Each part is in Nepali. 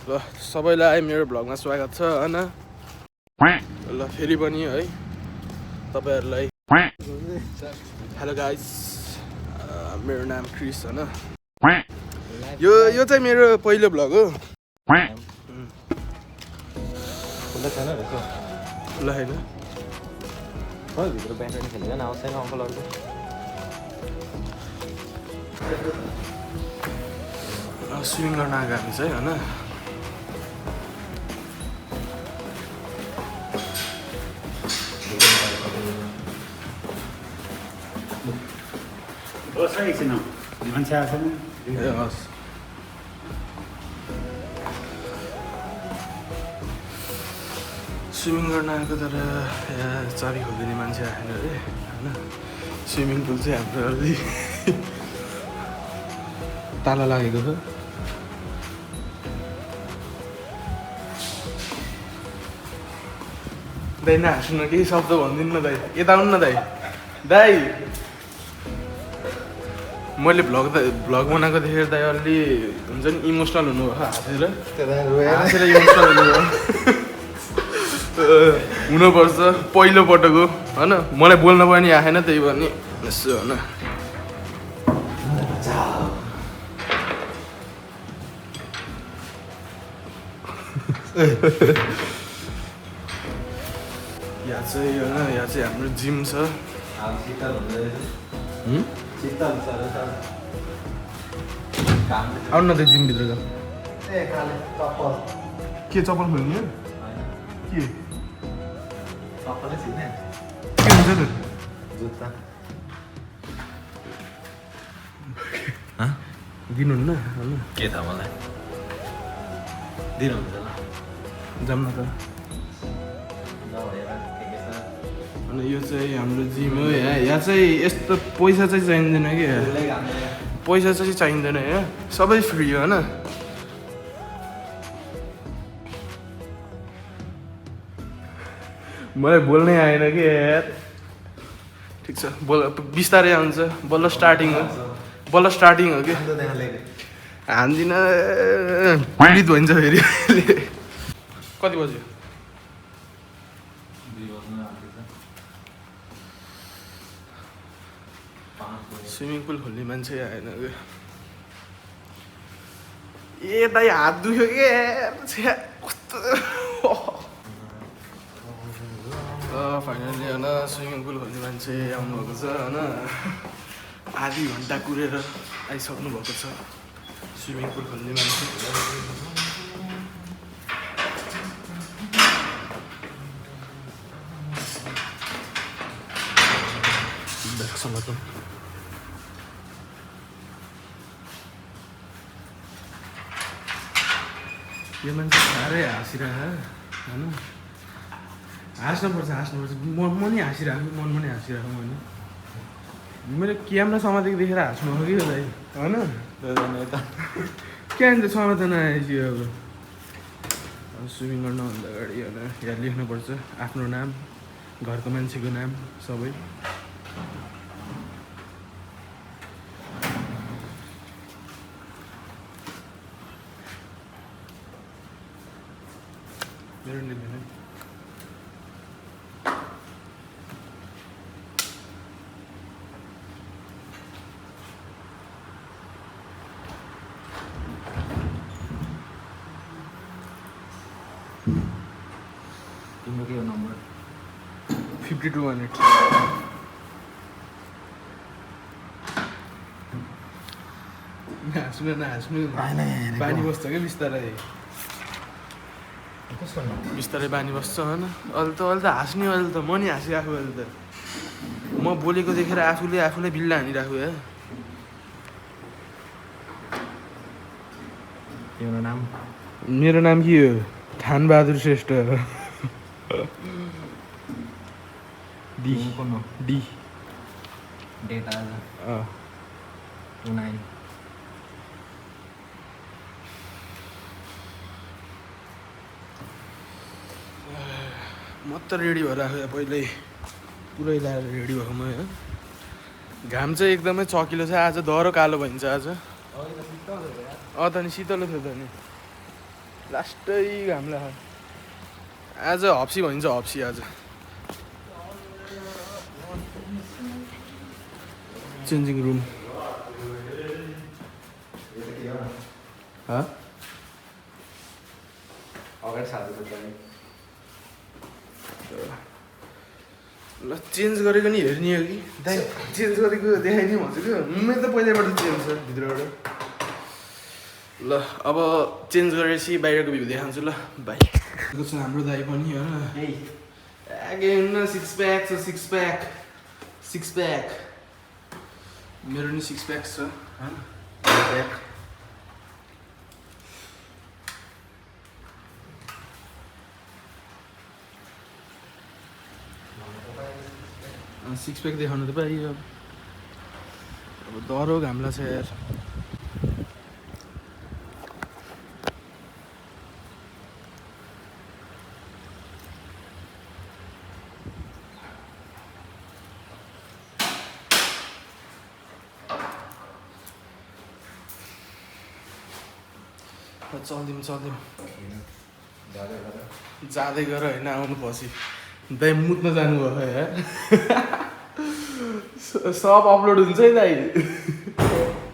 ल सबैलाई मेरो भ्लगमा स्वागत छ हैन ल फेरि पनि है तपाईहरुलाई हेलो गाइस मेरो नाम क्रिस हैन यो चाहिँ मेरो पहिलो भ्लग हो खुल्ला छैन रहेछ ल हैन खोइ भित्र ब्याटरी खेलेको न आउँछ नि अङ्कलहरुको स्विमिङ गर्न आएको हामी चाहिँ हैन बस एकछिन मान्छे आएको छैन ए हस् स्विमिङ गर्न आएको तर यहाँ चाबी खोलिदिने मान्छे आएन अरे हैन स्विमिङ पुल चाहिँ हाम्रो अलि ताला लागेको छ दाइ नहाँस्नु केही शब्द भनिदिनु न दाइ यता आउनु न दाइ दाइ मैले भ्लग बनाएको देखेर दाइ अलि हुन्छ नि इमोसनल हुनुभयो हाँसेर इमोसनल हुनुभयो हुनुपर्छ पहिलो पटक हो होइन मलाई बोल्न पनि आएन त्यही पनि यसो होइन यहाँ चाहिँ होइन यहाँ चाहिँ हाम्रो जिम छ आउनु न त जिमभित्र के चप्पल खोल्ने के हुन्छ त जुत्ता दिनुहुन्न होइन के थाहा मलाई दिनुहुन्छ ल जाऊँ न त अनि यो चाहिँ हाम्रो जिम हो यहाँ चाहिँ यस्तो पैसा चाहिँ चाहिँदैन कि पैसा चाहिँ चाहिँदैन यहाँ सबै फ्री हो होइन मलाई बोल्नै आएन कि यार ठिक छ बोल बिस्तारै आउँछ बल्ल स्टार्टिङ हो कि हान्दिन पीडित भइन्छ फेरि कति बज्यो स्विमिङ पुल खोल्ने मान्छे आएन ए दाइ हात दुख्यो के कस्तो फाइनली होइन स्विमिङ पुल खोल्ने मान्छे आउनुभएको छ होइन आधी घन्टा कुरेर आइसक्नु भएको छ स्विमिङ पुल खोल्ने मान्छे यो मान्छे साह्रै हाँसिरहेको होइन हाँस्नुपर्छ म नि हाँसिरहेको मन पनि हाँसिरहेको होइन मैले क्यामेरा समातेको देखेर हाँस्नु हो कि दाइ होइन के अन्त समातेन आएपछि अब स्विमिङ गर्नुभन्दा अगाडि होइन यहाँ लेख्नुपर्छ आफ्नो नाम घरको मान्छेको नाम सबै मेरो लेख्दैन तिम्रो के हो नम्बर 5200 नहाँस्नु बानी बस्छ क्या बिस्तारै बिस्तारै बानी बस्छ होइन अहिले त हाँस्ने अहिले त म नि हाँसिरहेको अहिले त म बोलेको देखेर आफूलाई बिल्ला हानिरहेको या तिम्रो नाम मेरो नाम के हो ठानबहादुर श्रेष्ठ डी कुन हो डी डेट आज 29 म त रेडी भएर आएको पहिल्यै पुरै लाएर रेडी भएको म यहाँ घाम चाहिँ एकदमै चकिलो छ आज दह्रो कालो भइन्छ आज त नि शीतल थियो त नि लास्टै घाम लाग्यो आज हप्सी भनिन्छ हप्सी आज चेन्जिङ रुम अगाडि साथी ल चेन्ज गरेको नि हेर्ने हो कि दाइ चेन्ज गरेको देखाइदिउँ भन्छु कि मेरो त पहिल्यैबाट चेन्ज छ भित्रबाट ल अब चेन्ज गरेपछि बाहिरको भ्यू देखाउँछु ल बाई छ हाम्रो दाइ पनि होइन आगे हुन्न सिक्स प्याक छ सिक्स प्याक मेरो नि सिक्स प्याक छ प्याक सिक्स प्याक देखाउनु त पाइयो अब डह्रो घाम लाग्छ यार चल्दिउँ जाँदै गर होइन आउनु पछि दाइ मुत्न जानुभयो यार सब अपलोड हुन्छ है दाइ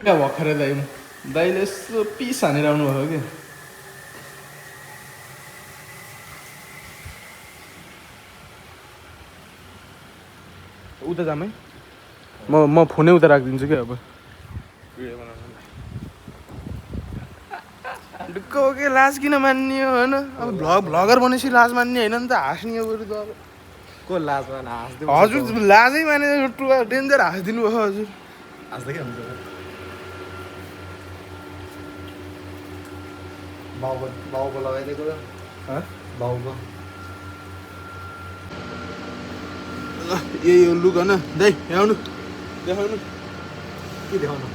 क्या भर्खरै दाइले यसो पिस हानेर आउनुभयो क्या उता जाम है म फोनै उता राखिदिन्छु क्या अब भिडियो बनाउनु ढुक्क हो कि लाज किन मान्ने हो होइन अब भ्लगर भनेपछि लाज मान्ने होइन नि त हाँस्ने हो बरु त अब को लाजमा हाँस्दै हजुर लाजै माने डेन्जर हाँसिदिनु भयो हजुर हाँस्दै के हुन्छ बाउको लगाइदिएको बाउको यही हो लुक होइन दाइ आउनु देखाउनु के देखाउनु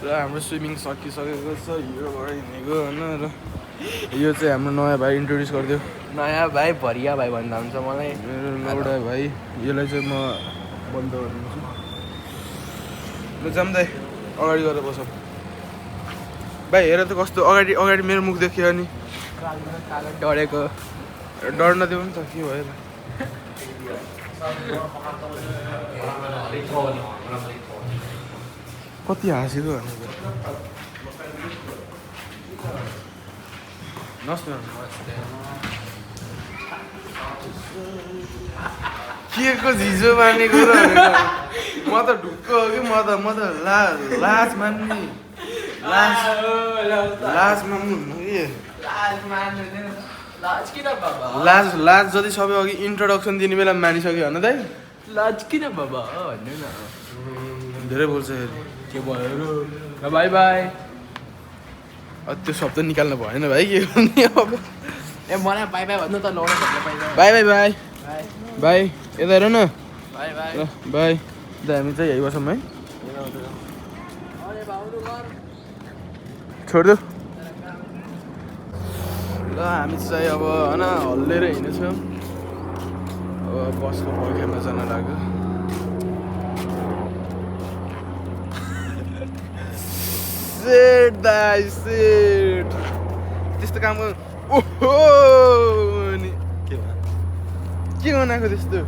र हाम्रो स्विमिङ सकिसकेको छ हिरोबाट हिँडेको होइन र यो चाहिँ हाम्रो नयाँ भाइ इन्ट्रोड्युस गरिदियो नयाँ भाइ भरिया भाइ भन्दा हुन्छ मलाई मेरो लौडा भाइ यसलाई चाहिँ म बन्द गरिदिन्छु ल जाम्दै अगाडि गएर बसौँ भाइ हेर त कस्तो अगाडि मेरो मुख देखियो नि डढेको डर नदेऊ नि त के भयो कति हाँसेको भनेको के को झिजो मान्ने कुरो म त ढुक्क हो कि म त लाज मान्ने लाज मान्नु लाज जति सबै अघि इन्ट्रोडक्सन दिने बेला मानिसक्यो होइन दाइ लाज किन बाबा भन्नु न धेरै बोल्छ के भयो र बाई बाई त्यो शब्द निकाल्नु भएन भाइ के गर्ने अब ए मलाई बाई बाई भन्नु त लौडा बाई बाई बाई बाई यता हेर न बाई बाई ल बाई दा हामी चाहिँ यही बसौँ है छोडिदेऊ ल हामी चाहिँ अब होइन हल्लिएर हिँडेछौँ अब बसको पर्खेमा जान लाग्यो सेट दाइ सेट त्यस्तो काम गर्नु ओहो नि के भयो के गनाएको त्यस्तो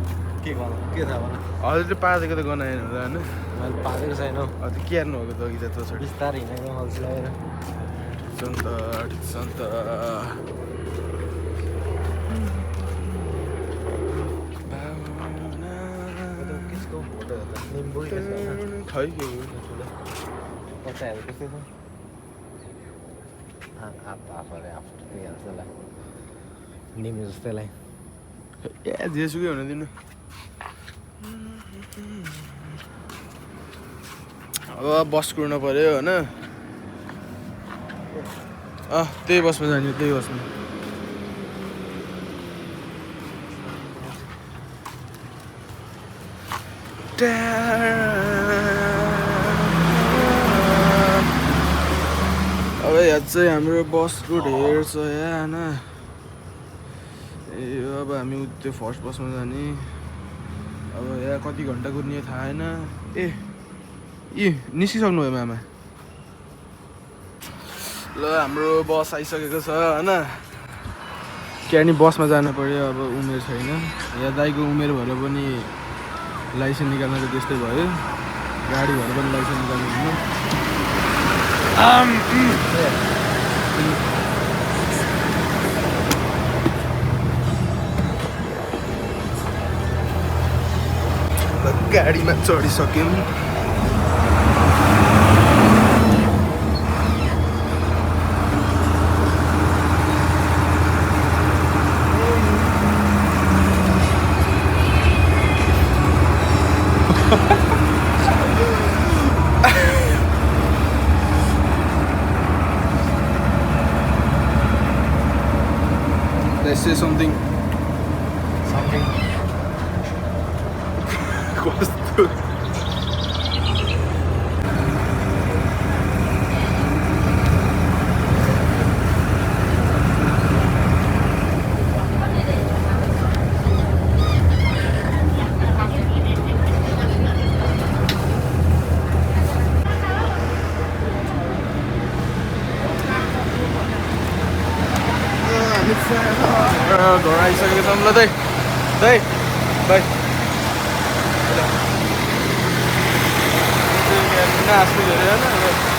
के गर्नु के थाहा भन हजुरले पादेको त गनाएन होला होइन मैले पाएको छैन हौ त्यो के हेर्नु भएको त अघि त छोडी बिस्तारै हिँडेको हल्छ लगाएर ठिक छ नि त निम्बु खै के हो कच्चाहरू त्यस्तै छ आफूले आफू त्यही जस्तोलाई निम्बु जस्तैलाई ए जेसुकै हुन दिनु अब बस कुर्न पर्यो होइन त्यही बसमा जाने त्यही बसमा अब यहाँ चाहिँ हाम्रो बसको ढेर छ यहाँ होइन ए अब हामी त्यो फर्स्ट बसमा जाने अब यहाँ कति घन्टा कुर्ने थाहा छैन ए निस्किसक्नु भयो मामा ल हाम्रो बस आइसकेको छ होइन क्या नि बसमा जानु पर्यो अब उमेर छैन यहाँ दाइको उमेर भएर पनि लाइसेन्स निकाल्नको त्यस्तै भयो गाडी भएर पनि लाइसेन्स निकाल्नु हुनु गाडीमा चढिसक्यौँ Let's say something. कस्तो घर आइसकेको छौँ ल दाइ दाइ दाइ नाच्नु धेरै होइन